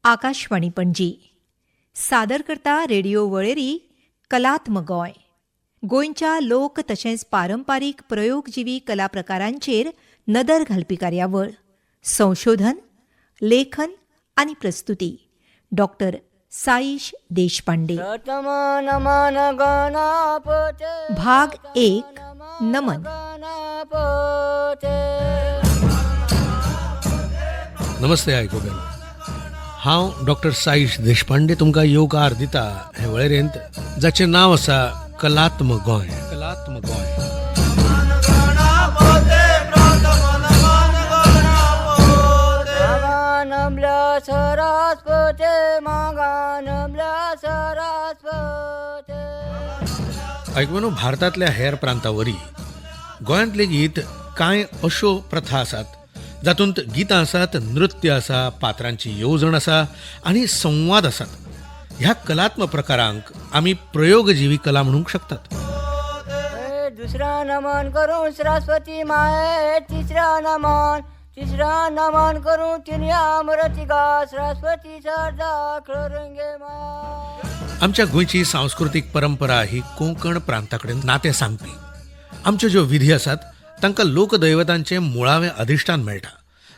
आकाशवाणी पणजी. सादर करता रेडिओ वळेरी कलात्म गोंय. गोंयच्या लोक तशेंच पारंपारीक प्रयोगजिवी कला प्रकारांचेर नदर घालपी कार्यावळ. संशोधन, लेखन आनी प्रस्तुती डॉक्टर साईश देशपांडे. भाग 1, नमन. नमस्ते आयकुप्यांनो, हांव डॉक्टर साईश देशपांडे तुमकां येवकार दिता हे वळेरेंत जाचें नांव आसा कलात्म गोंय. कलात्म गोंय. आयकुप्यांनो, भारतांतल्या हेर प्रांतावरी गोंयांत लेगीत कांय अश्यो प्रथा आसात जातूंत गितां आसात, नृत्य आसा, पात्रांची येवजण आसा आनी संवाद आसात. ह्या कलात्म प्रकारांक आमी प्रयोगजिवी कला म्हणूंक शकतात. दुसरा नमन करूं सरस्वती माये, तिसरा नमन, तिसरा नमन करूं तिन्या अमरती गा सरस्वती शारदा खळरंगे माया. आमच्या गोंयची सांस्कृतीक परंपरा ही कोंकण प्रांता कडेन नातें सांगपी. आमच्यो ज्यो विधी आसात तांकां लोकदैवतांचें मुळावें अधिश्ठान मेळटा,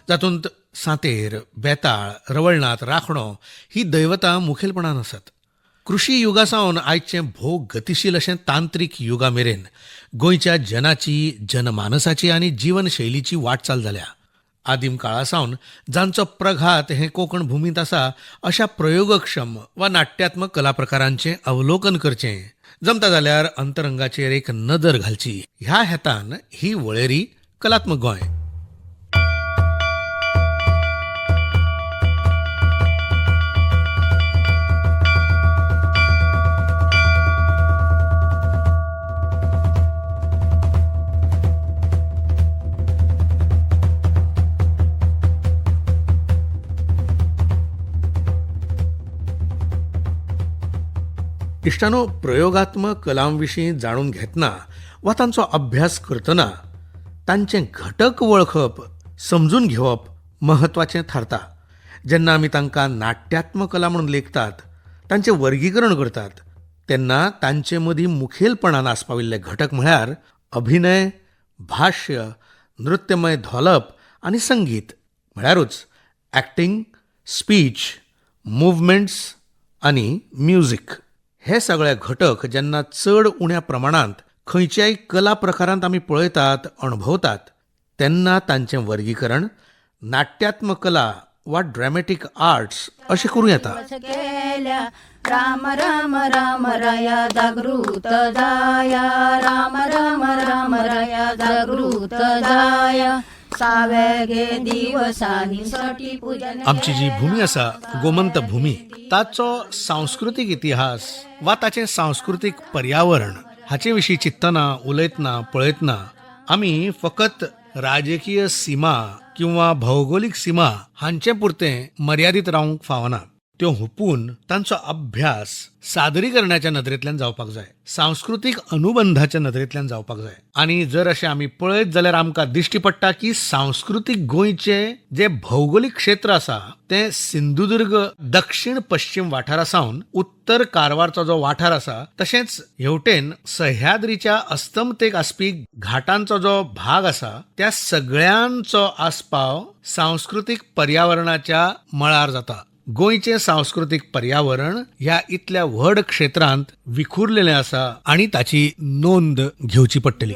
जातूंत सांतेर, बेताळ, रवळनाथ, राखणो ही दैवतां मुखेलपणान आसात. कृशी युगा सावन आयचें भोव गतिशील अशें तांत्रीक युगा मेरेन गोंयच्या जनाची, जनमानसाची आनी जिवनशैलीची वाटचाल जाल्या. आदीम काळा सावन जांचो प्रघात हें कोंकण भुमींत आसा अशा प्रयोगक्षम वा नाट्यात्मक कला प्रकारांचें अवलोकन करचें, जमता जाल्यार अंतरंगाचेर एक नदर घालची, ह्या हेतान ही वळेरी कलात्मक गोंय. इश्टानो, प्रयोगात्मक कलांविशीं जाणून घेतना वा तांचो अभ्यास करतना तांचे घटक वळखप, समजून घेवप म्हत्वाचें थारता. जेन्ना आमी तांकां नाट्यात्मक कला म्हणून लेखतात, तांचें वर्गीकरण करतात, तेन्ना तांचे मदीं मुखेलपणान आस्पाविल्ले घटक म्हळ्यार अभिनय, भाश्य, नृत्यमय धोलप आनी संगीत, म्हळ्यारूच ॲक्टींग, स्पीच, मुवमेंट्स आनी म्युजीक. हे सगळे घटक जेन्ना चड उण्या प्रमाणांत खंयच्याय कला प्रकारांत आमी पळयतात, अणभवतात, तेन्ना तांचें वर्गीकरण नाट्यात्मक कला वा ड्रॅमॅटीक आर्ट्स अशें करूं येता. राम राम राम राया जागृत जाया, राम राम राम राया जागृत जाया, सावे दिवसानी सटी पूजन. आमची जी भूमी आसा गोमंत भूमी, ताचो सांस्कृतीक इतिहास वा ताचें सांस्कृतीक पर्यावरण हाचे विशीं चिंतना, उलयतना, पळयतना आमी फकत राजकीय सीमा किंवा भौगोलीक सीमा हांचे पुरतें मर्यादीत रावंक फावना. त्यो हुपून तांचो अभ्यास सादरीकरणाच्या नदरेंतल्यान जावपाक जाय, सांस्कृतीक अनुबंधाच्या नदरेंतल्यान जावपाक जाय. आनी जर अशें आमी पळयत जाल्यार आमकां दिश्टी पडटा की सांस्कृतीक गोंयचें जें भौगोलीक क्षेत्र आसा तें सिंधुदुर्ग दक्षिण पश्चिम वाठारा सावन उत्तर कारवारचो जो वाठार आसा, तशेंच हेवटेन सह्याद्रीच्या अस्तमतेक आसपी घाटांचो जो भाग आसा, त्या सगळ्यांचो आस्पाव सांस्कृतीक पर्यावरणाच्या मळार जाता. गोंयचें सांस्कृतीक पर्यावरण ह्या इतल्या व्हड क्षेत्रांत विखुरलेलें आसा आनी ताची नोंद घेवची पडटली.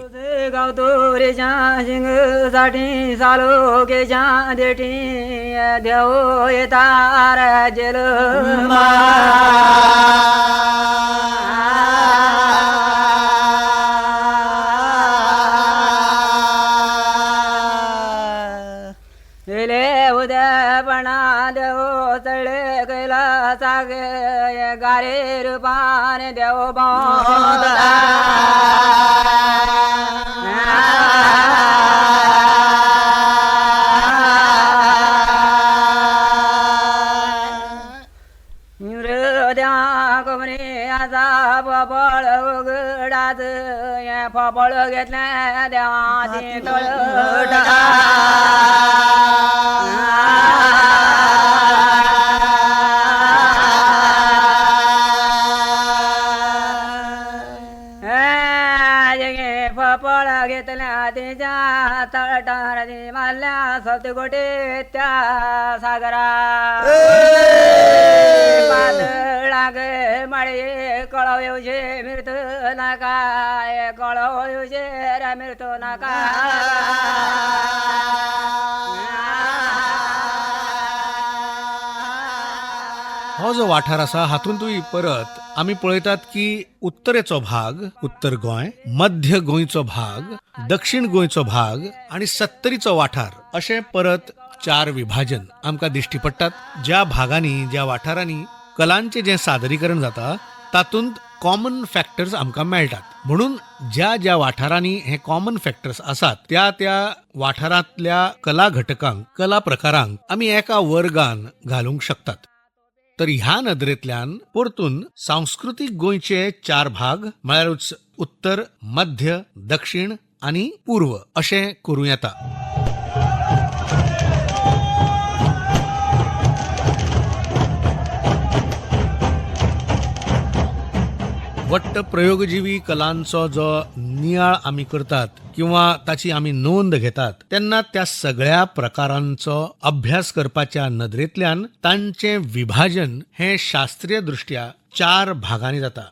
फळ घेतलें देवाची तळटा. घेतल्या तिच्या तळटार मारल्या सप्तकोटी त्या सागरा पातळाग माळे कळव येवशे मिरत नाका कळव येवशे रे मिरतो नाका. हो जो वाठार आसा हातूंतूय परत आमी पळयतात की उत्तरेचो भाग, उत्तर गोंय, मध्य गोंयचो भाग, दक्षिण गोंयचो भाग आनी सत्तरीचो वाठार अशें परत चार विभाजन आमकां दिश्टी पडटात. ज्या भागांनी, ज्या वाठारांनी कलांचें जें सादरीकरण जाता तातूंत कॉमन फॅक्टर्स आमकां मेळटात. म्हणून ज्या ज्या वाठारांनी हे कॉमन फॅक्टर्स आसात त्या त्या वाठारांतल्या कला घटकांक, कला प्रकारांक आमी एका वर्गान घालूंक शकतात. तर ह्या नदरेंतल्यान परतून सांस्कृतीक गोंयचे चार भाग म्हळ्यारूच उत्तर, मध्य, दक्षिण आनी पूर्व अशें करूं येता. वट्ट प्रयोगजीवी कलांचो जो नियाळ आमी करतात किंवा ताची आमी नोंद घेतात तेन्ना त्या सगळ्या प्रकारांचो अभ्यास करपाच्या नदरेंतल्यान तांचें विभाजन हें शास्त्रीय दृश्ट्या चार भागांनी जाता.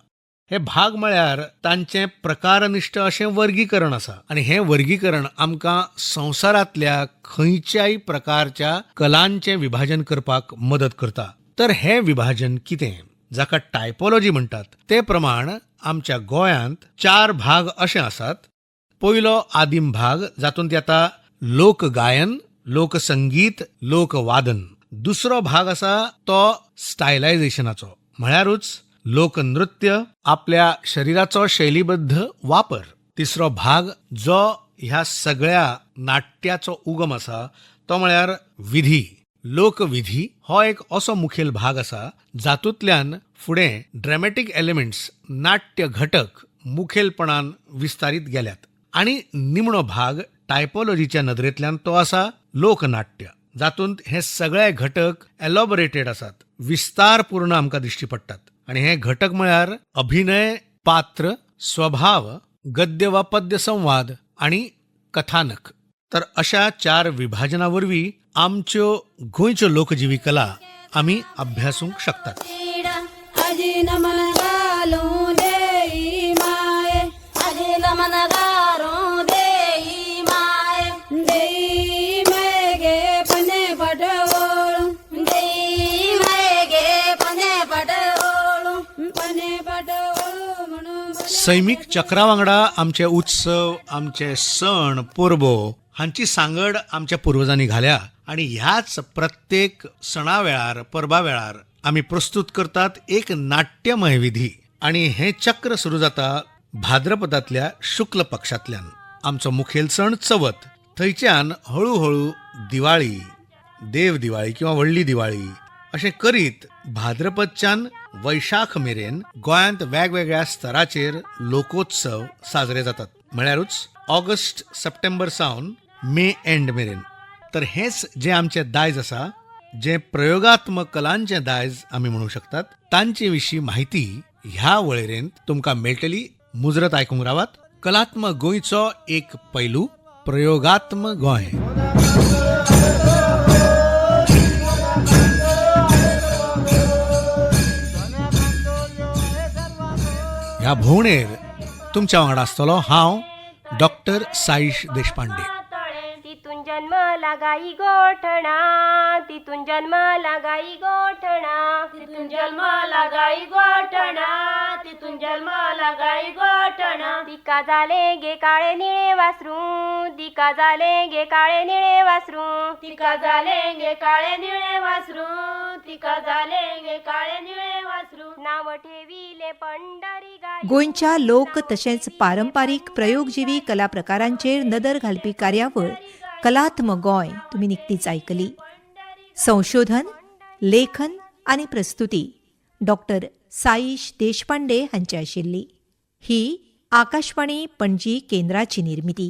हे भाग म्हळ्यार तांचें प्रकारनिश्ठ अशें वर्गीकरण आसा आनी हें वर्गीकरण आमकां संवसारांतल्या खंयच्याय प्रकारच्या कलांचें विभाजन करपाक मदत करता. तर हें विभाजन कितें, जाका टायपोलॉजी म्हणटात, ते प्रमाण आमच्या गोंयांत चार भाग अशे आसात. पयलो आदिम भाग जातूंत येता लोकगायन, लोकसंगीत, लोकवादन. दुसरो भाग आसा तो स्टायलायझेशनाचो, म्हळ्यारूच लोकनृत्य, आपल्या शरिराचो शैलीबद्ध वापर. तिसरो भाग जो ह्या सगळ्या नाट्याचो उगम आसा तो म्हळ्यार विधी, लोकविधी. हो एक असो मुखेल भाग आसा जातूंतल्यान फुडें ड्रॅमॅटीक एलिमेंट्स, नाट्य घटक मुखेलपणान विस्तारीत गेल्यात. आनी निमणो भाग टायपोलॉजीच्या नदरेंतल्यान तो आसा लोकनाट्य, जातूंत हे सगळे घटक एलॉबरेटेड आसात, विस्तारपूर्ण आमकां दिश्टी पडटात. आनी हे घटक म्हळ्यार अभिनय, पात्र, स्वभाव, गद्य वा पद्य संवाद आनी कथानक. तर अशा चार विभाजना वरवीं आमच्यो गोंयच्यो लोकजिवी कला आमी अभ्यासूंक शकतात. अजी नमन घालूं देई माये, अजी नमन घालूं देई माये, देई मगे पने पटवळू, देई मगे पने पटवळू, पने पटवळू म्हणून. सैमीक चक्रा वांगडा आमचे उत्सव, आमचे सण, परबो हांची सांगड आमच्या पुर्वजांनी घाल्या आनी ह्याच प्रत्येक सणा वेळार, परबा वेळार आमी प्रस्तूत करतात एक नाट्यमय विधी. आनी हें चक्र सुरू जाता भाद्रपदांतल्या शुक्ल पक्षांतल्यान. आमचो मुखेल सण चवथ, थंयच्यान हळू हळू दिवाळी, देव दिवाळी किंवा व्हडली दिवाळी अशें करीत भाद्रपदच्यान वैशाख मेरेन गोंयांत वेगवेगळ्या स्तराचेर लोकोत्सव साजरे जातात, म्हळ्यारूच ऑगस्ट सप्टेंबर सावन मे एंड मेरेन. तर हेंच जें आमचें दायज आसा, जें प्रयोगात्मक कलांचें दायज आमी म्हणूं शकतात, तांचे विशीं म्हायती ह्या वळेरेंत तुमकां मेळटली. मुजरत आयकूंक रावात. कलात्मक गोंयचो एक पैलू, प्रयोगात्म गोंय. ह्या भोंवडेर तुमच्या वांगडा आसतलो हांव डॉक्टर साईश देशपांडे. तितून जन्मला गाई गोठणा, तितून जन्मला गाई गोठणा, तितून जन्मला गाई गोठणा, तितून जन्मला गाई गोठणा. तिका झाले गे काळे निळे वासरू, तिका झाले गे काळे निळे वासरू, तिका झाले गे काळे निळे वासरू, तिका झाले गे काळे निळे वासरू. नाव ठेविले पंढरी गाई. गोंयच्या लोक तशेंच पारंपारीक प्रयोगजीवी कला प्रकारांचेर नदर घालपी कार्यावळ कलात्म गोंय तुमी निकतीच आयकली. संशोधन, लेखन आनी प्रस्तुती डॉक्टर साईश देशपांडे हांची आशिल्ली. ही आकाशवाणी पणजी केंद्राची निर्मिती.